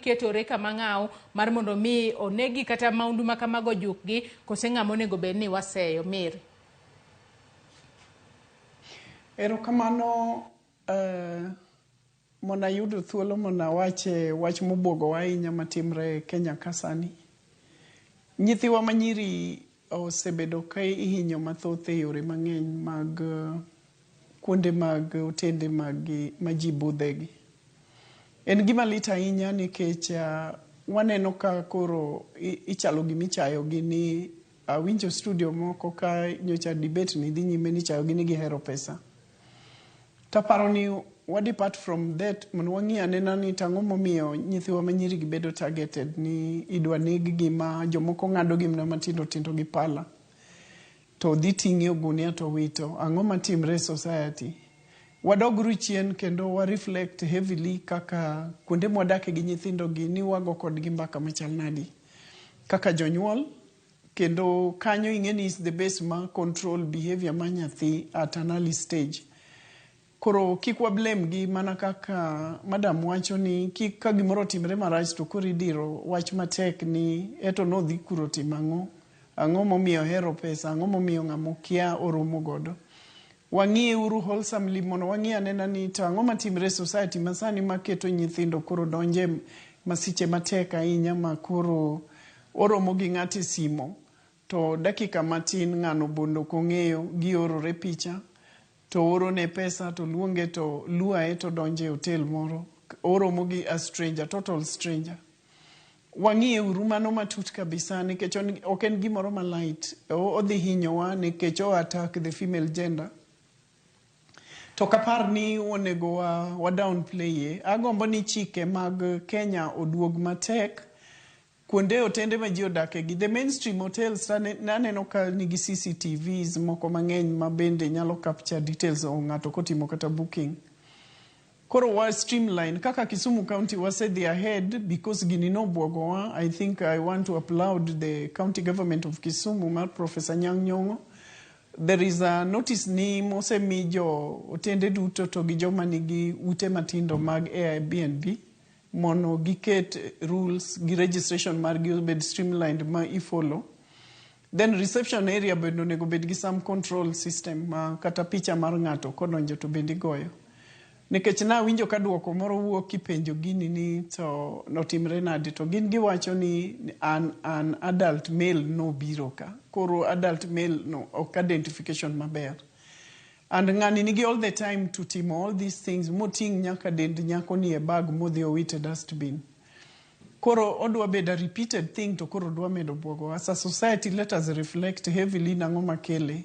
giketore kama ng'aw mar mondo mi onegi kata maundu ma kamago jukgi kose ng'ama onego bed ni waseyo Mary? Erokamano mondo ayudo thuolo mondo awache wach mobuogowa ahinya matimre e Kenya ka sani. Nyithiwa manyiri osebedo ka ihinyo mathoth e yore mang'eny mag kuonde mag otende mag ma ji budhegi. En gima lit ahinya nikech waneno ka koro ichalo gimichayogi ni awinjo studio moko ka nyocha debate ni dhi nyime ni ichayogi ni gihero pesa. Taparo ni wa depart from that mondo wang'i anena ni tang'o momiyo nyithiwa manyiri gi bedo targeted ni idwa neg gi ma jomoko ng'ado gi mana matindo tindo gi pala to dhi ting'e ogunia to wito. Ang'o matimre e society? Wadoguru chien kendo wa reflect heavily kaka kuonde mwadake gi nyithindo gi ni wago kodgi mbaka machal nadi kaka jonyuol kendo kanyo ing'e ni is the base ma control behavior mar nyathi at an early stage. Koro kik wa blame gi mana kaka madam wacho ni kik ka gimoro otimre marach to koro idiro wach matek ni eto nodhi kuro timo ang'o, ang'o momiyo ohero pesa, ang'o momiyo ng'ama okia oromo godo. Wang'iye uru wholesomely mondo wang'i anena ni to ang'o matimre e society masani maketo nyithindo koro donje masiche matek ahinya ma koro oromo gi ng'ato e simo to dakika matin ng'ano bondo ok ong'eyo giorore picha to orone pesa to luonge to luae to donjo e hotel moro oromo gi a stranger, total stranger. Wang'iye uru mano matut kabisa nikech ok en gimoro ma light. Odhi hinyowa nikech o attack the female gender. To ok apar ni onego wa downplay ye. Agombo ni chike mag Kenya oduog matek kuonde otende ma ji odake gi the mainstream hotels naneno ka nigi CCTVs moko mang'eny ma bende nyalo capture details o ng'ato kotimo kata booking. Koro wa streamline kaka Kisumu County wasedhi ahead because gini nobuogowa. I think I want to applaud the county government of Kisumu mar Professor Anyang' Nyong'o. There is a notice ni mosemi jo otende duto to gi joma nigi ute matindo mag Airbnb mondo giket rules gi registration margi obed streamlined ma ifollow. Then reception area bende onego bed gi some control system ma kata picha mar ng'ato kodonjo to bende igoyo. Nikech nawinjo ka duoko moro wuok kipenjo gini ni to notimre nade to gin giwacho ni an adult male nobiro ka. Koro adult male no ok identification maber. And ng'ani nigi all the time to timo all these things moting' nyaka dend nyako ni e bag modhi owit e dustbin. Koro odwa bedo a repeated thing to koro odwa medo buogo. As a society let us reflect heavily nang'o makele.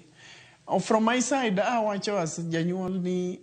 From my side awacho as janyuol ni